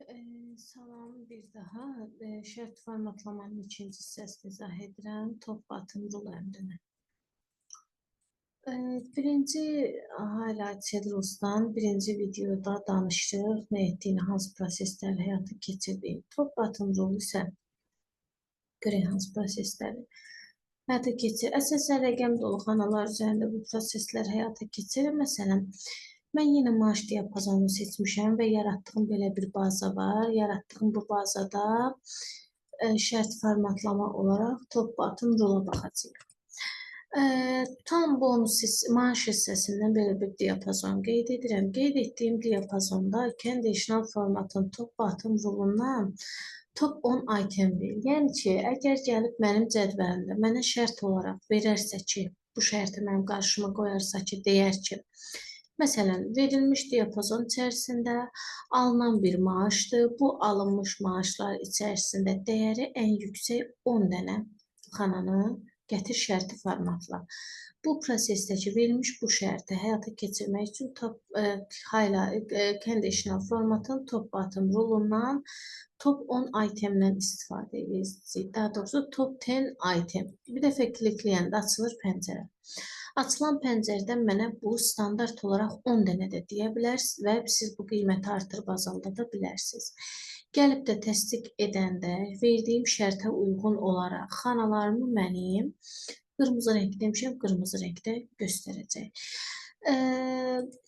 Salam bir daha. Şərt formatlamanın ikinci hissəsini izah edirəm. Top bottom rule əmrini. Birinci highlight rules'dan birinci videoda danışdıq. Nə etdiyini, hansı prosesləri həyata keçirdiyini. Top bottom rule isə görək hansı prosesləri həyata keçirir. Əsasən rəqəm dolu xanalar üzərində bu proseslər həyata keçirir. Məsələn, mən yenə maaş diapazonunu seçmişəm və yaratdığım belə bir baza var. Yaratdığım bu bazada şərt formatlama olaraq top bottom rule-a baxacağıq. Tam bonus maaş hissəsindən belə bir diapazon qeyd edirəm. Qeyd etdiyim diapazonda conditional formatın top bottom rule-undan top 10 item verir. Yəni ki, əgər gəlib mənim cədvəlimdə mənə şərt olaraq verərsə ki, bu şərti mənim qarşıma qoyarsa ki, deyər ki, məsələn, verilmiş diapazon içərisində alınan bir maaşdır. Bu alınmış maaşlar içərisində dəyəri ən yüksək 10 dənə xananı gətir şərti formatla. Bu prosesdəki verilmiş bu şərti həyata keçirmək üçün top highlight conditional formatın top bottom rule-undan top 10 itemdən istifadə edirik. Daha doğrusu top 10 item. Bir dəfə klikləyəndə açılır pəncərə. Açılan pəncərədən mənə bu standart olaraq 10 dənə də deyə bilərsiniz və siz bu qiyməti artırıb azalda da bilərsiniz. Gəlib də təsdiq edəndə verdiyim şərtə uyğun olaraq xanalarımı mənim qırmızı rəng demişəm, qırmızı rəngdə göstərəcək.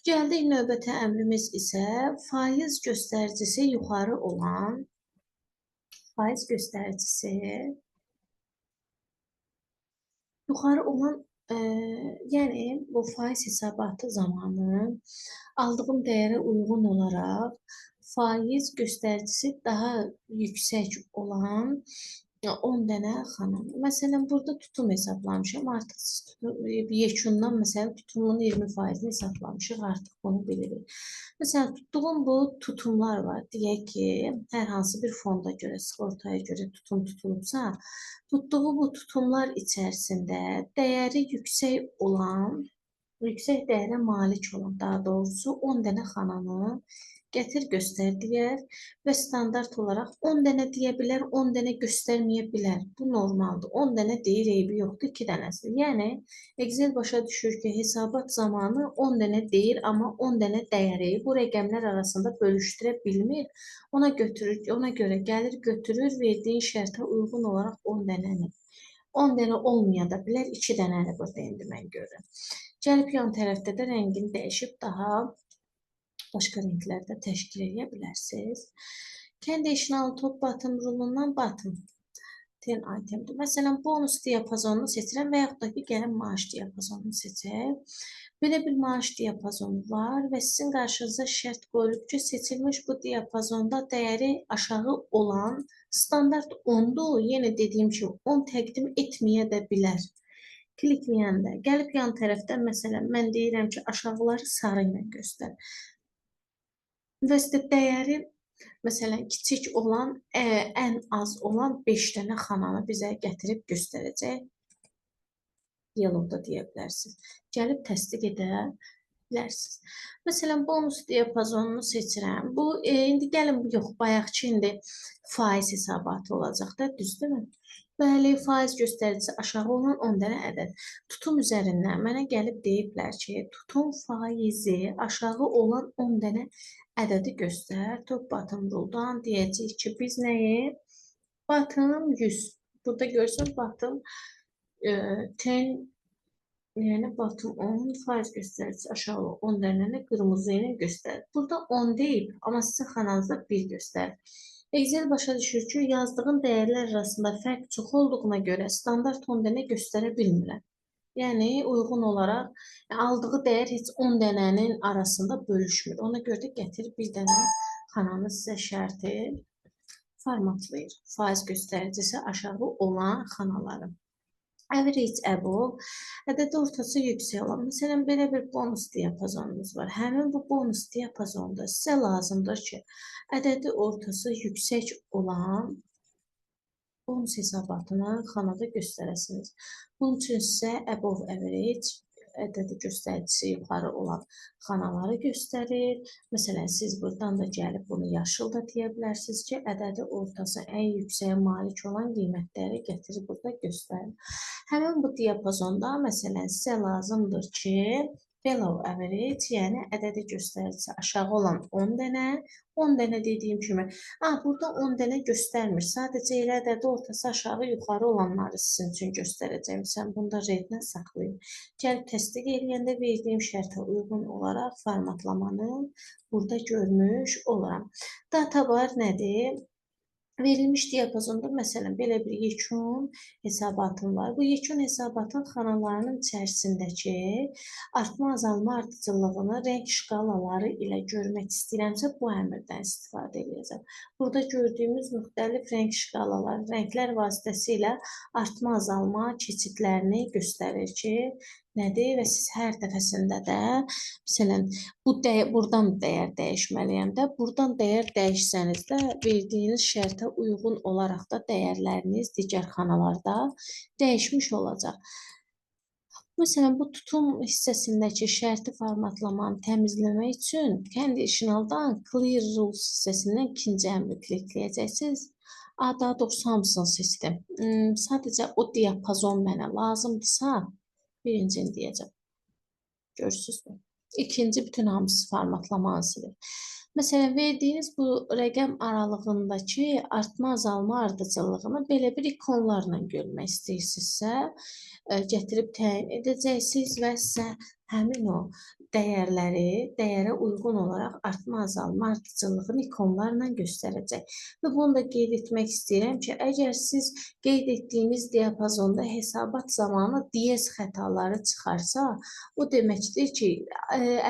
Gəldik növbəti əmrimiz isə faiz göstəricisi yuxarı olan faiz göstəricisi yuxarı olan, yəni bu faiz hesabatı zamanı aldığım dəyərə uyğun olaraq faiz göstəricisi daha yüksək olan 10 dənə xana. Məsələn, burada tutum hesablamışam. Artıq siz tutum, yekundan məsələn tutumun 20%-ni hesablamışıq. Artıq bunu bilirik. Məsələn, tutduğum bu tutumlar var. Deyək ki, hər hansı bir fonda görə, sığortaya görə tutum tutulubsa, tutduğu bu tutumlar içərisində dəyəri yüksək olan, yüksək dəyərə malik olan, daha doğrusu 10 dənə xananı gətir göstər deyər və standart olaraq 10 dənə deyə bilər, 10 dənə göstərməyə bilər. Bu normaldır. 10 dənə deyir, eybi yoxdur, 2 dənəsi. Yəni Excel başa düşür ki, hesabat zamanı 10 dənə deyir, amma 10 dənə dəyəri bu rəqəmlər arasında bölüşdürə bilmir. Ona götürür, ona görə gəlir, götürür verdiyin şərtə uyğun olaraq 10 dənəni. 10 dənə olmaya da bilər, 2 dənəni burada indi mən görürəm. Gəlib yan tərəfdə də rəngini dəyişib daha başqa rənglərdə təşkil edə bilərsiniz. Conditional top bottom rule-undan bottom 10 itemdir. Məsələn, bonus diapazonunu seçirəm və yaxud da ki, gəlin maaş diapazonunu seçək. Belə bir maaş diapazonu var və sizin qarşınıza şərt qoyulub ki, seçilmiş bu diapazonda dəyəri aşağı olan standart 10-dur. Yenə dediyim kimi 10 təqdim etməyə də bilər. Klikləyəndə gəlib yan tərəfdən məsələn mən deyirəm ki, aşağıları sarı ilə göstər. Və sizə dəyəri məsələn kiçik olan, ən az olan 5 dənə xananı bizə gətirib göstərəcək. Yellow da deyə bilərsiniz. Gəlib təsdiq edə bilərsiniz. Məsələn, bonus diapazonunu seçirəm. Bu indi gəlin bu yox, bayaqçı indi faiz hesabatı olacaq da, düzdürmü? Bəli, faiz göstəricisi aşağı olan 10 dənə ədəd. Tutum üzərindən mənə gəlib deyiblər ki, tutum faizi aşağı olan 10 dənə ədədi göstər. Top bottom rule-dan deyəcəyik ki, biz nəyi? Bottom 100. Burada görürsən bottom 10, yəni bottom 10 faiz göstəricisi aşağı 10 dənəni qırmızı ilə göstərir. Burada 10 deyib, amma sizin xananızda 1 göstərir. Excel başa düşür ki, yazdığın dəyərlər arasında fərq çox olduğuna görə standart 10 dənə göstərə bilmirəm. Yəni uyğun olaraq aldığı dəyər heç 10 dənənin arasında bölüşmür. Ona görə də gətirib bir dənə xananı sizə şərti formatlayır. Faiz göstəricisi aşağı olan xanaları. Average above, ədədi ortası yüksək olan. Məsələn, belə bir bonus diapazonumuz var. Həmin bu bonus diapazonda sizə lazımdır ki, ədədi ortası yüksək olan bonus hesabatını xanada göstərəsiniz. Bunun üçün sizə above average ədədi göstəricisi yuxarı olan xanaları göstərir. Məsələn, siz buradan da gəlib bunu yaşıl da deyə bilərsiniz ki, ədədi ortası ən yüksəyə malik olan qiymətləri gətirir burada göstərir. Həmin bu diapazonda məsələn sizə lazımdır ki, below average, yəni ədədi göstəricisi aşağı olan 10 dənə, 10 dənə dediyim kimi, burada 10 dənə göstərmir. Sadəcə elə ədədi ortası aşağı yuxarı olanları sizin üçün göstərəcəyim. Sən bunu da redlə saxlayın. Gəlib təsdiq eləyəndə verdiyim şərtə uyğun olaraq formatlamanı burada görmüş oluram. Data bar nədir? Verilmiş diapazonda məsələn belə bir yekun hesabatım var. Bu yekun hesabatın xanalarının içərisindəki artma azalma ardıcıllığını rəng şkalaları ilə görmək istəyirəmsə bu əmrdən istifadə edəcəm. Burada gördüyümüz müxtəlif rəng şkalaları, rənglər vasitəsilə artma azalma keçidlərini göstərir ki, nədir və siz hər dəfəsində də məsələn bu buradan dəyər dəyişməliyəm də, buradan dəyər dəyişsəniz də verdiyiniz şərtə uyğun olaraq da dəyərləriniz digər xanalarda dəyişmiş olacaq. Məsələn, bu tutum hissəsindəki şərti formatlamanı təmizləmək üçün Conditional'dan Clear Rules hissəsindən ikinci əmri klikləyəcəksiniz. Daha doğrusu hamısını seçdim. Sadəcə o diapazon mənə lazımdırsa, birincini deyəcəm. Görürsünüzmü? İkinci bütün hamısı formatlamanı silir. Məsələn, verdiyiniz bu rəqəm aralığındakı artma azalma ardıcıllığını belə bir ikonlarla görmək istəyirsinizsə, gətirib təyin edəcəksiniz və sizə həmin o dəyərləri, dəyərə uyğun olaraq artma azalma ardıcıllığını ikonlarla göstərəcək. Və bunu da qeyd etmək istəyirəm ki, əgər siz qeyd etdiyiniz diapazonda hesabat zamanı diyez xətaları çıxarsa, o deməkdir ki,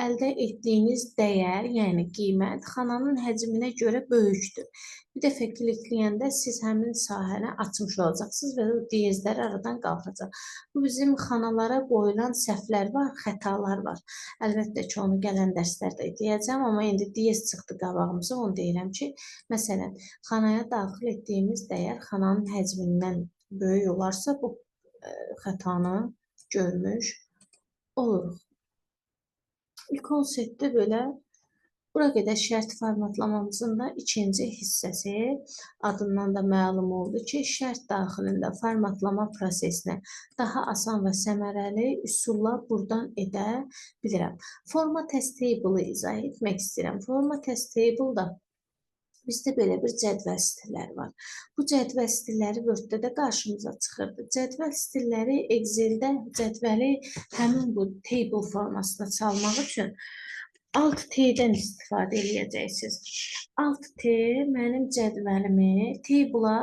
əldə etdiyiniz dəyər, yəni qiymət xananın həcminə görə böyükdür. Bir dəfə klikləyəndə siz həmin sahəni açmış olacaqsınız və o diyezlər aradan qalxacaq. Bu bizim xanalara qoyulan səhvlər var, xətalar var. Əlbəttə ki, onu gələn dərslərdə deyəcəm, amma indi diyez çıxdı qabağımıza, onu deyirəm ki, məsələn, xanaya daxil etdiyimiz dəyər xananın həcmindən böyük olarsa, bu xətanı görmüş oluruq. İkon setdə belə bura qədər şərt formatlamamızın da ikinci hissəsi adından da məlum oldu ki, şərt daxilində formatlama prosesini daha asan və səmərəli üsulla buradan edə bilirəm. Format as table-ı izah etmək istəyirəm. Format as table-da bizdə belə bir cədvəl stilləri var. Bu cədvəl stilləri Word-də də qarşımıza çıxırdı. Cədvəl stilləri Excel-də cədvəli həmin bu table formasına çalmaq üçün Alt T-dən istifadə eləyəcəksiniz. Alt T mənim cədvəlimi table-a,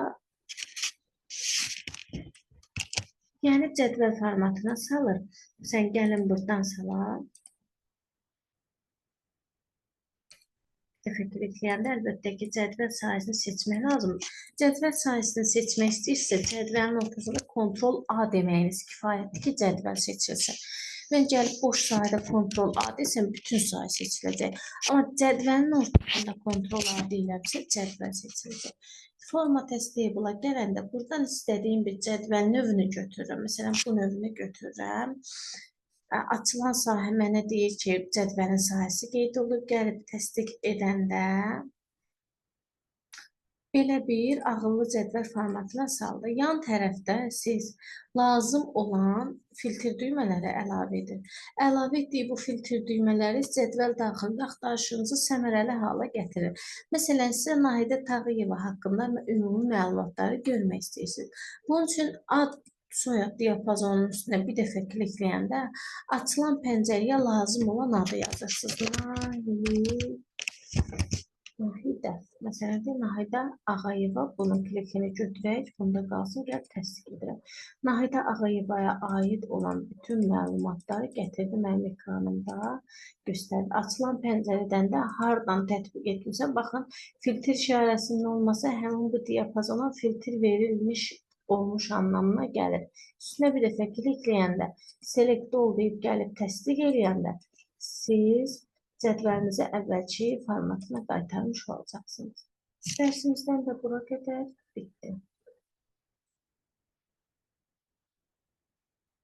yəni cədvəl formatına salır. Sən gəlin buradan salaq. Dəfə klikləyəndə əlbəttə ki, cədvəl sahəsini seçmək lazımdır. Cədvəl sahəsini seçmək istəyirsə, cədvəlin ortasında Ctrl A deməyiniz kifayətdir ki, cədvəl seçilsin. Mən gəlib boş sahədə Ctrl A desəm, bütün sahə seçiləcək. Amma cədvəlin ortasında Ctrl A deyirəmsə, cədvəl seçiləcək. Format as table-a gələndə buradan istədiyim bir cədvəl növünü götürürəm. Məsələn, bu növünü götürürəm. Açılan sahə mənə deyir ki, cədvəlin sahəsi qeyd olub. Gəlib təsdiq edəndə belə bir ağıllı cədvəl formatına saldı. Yan tərəfdə siz lazım olan filtr düymələri əlavə edin. Əlavə etdiyi bu filtr düymələri cədvəl daxilində axtarışınızı səmərəli hala gətirir. Məsələn, sizə Nahidə Tağıyeva haqqında ümumi məlumatları görmək istəyirsiniz. Bunun üçün ad, soyad diapazonun üstünə bir dəfə klikləyəndə açılan pəncərəyə lazım olan adı yazırsınız. Nahidə. Məsələn, Nahidə Ağayeva, bunun klikini götürək, bunda qalsın, gəlib təsdiq edirəm. Nahidə Ağayevaya aid olan bütün məlumatları gətirdi mənim ekranımda göstərdi. Açılan pəncərədən də hardan tətbiq etmişəm, baxın, filtr işarəsinin olması həmin bu diapazona filtr verilmiş olmuş anlamına gəlir. Üstünə bir dəfə klikləyəndə, select all deyib gəlib təsdiq eləyəndə siz cədvəlinizi əvvəlki formatına qaytarmış olacaqsınız. Dərsimizdən də bura qədər bitdi.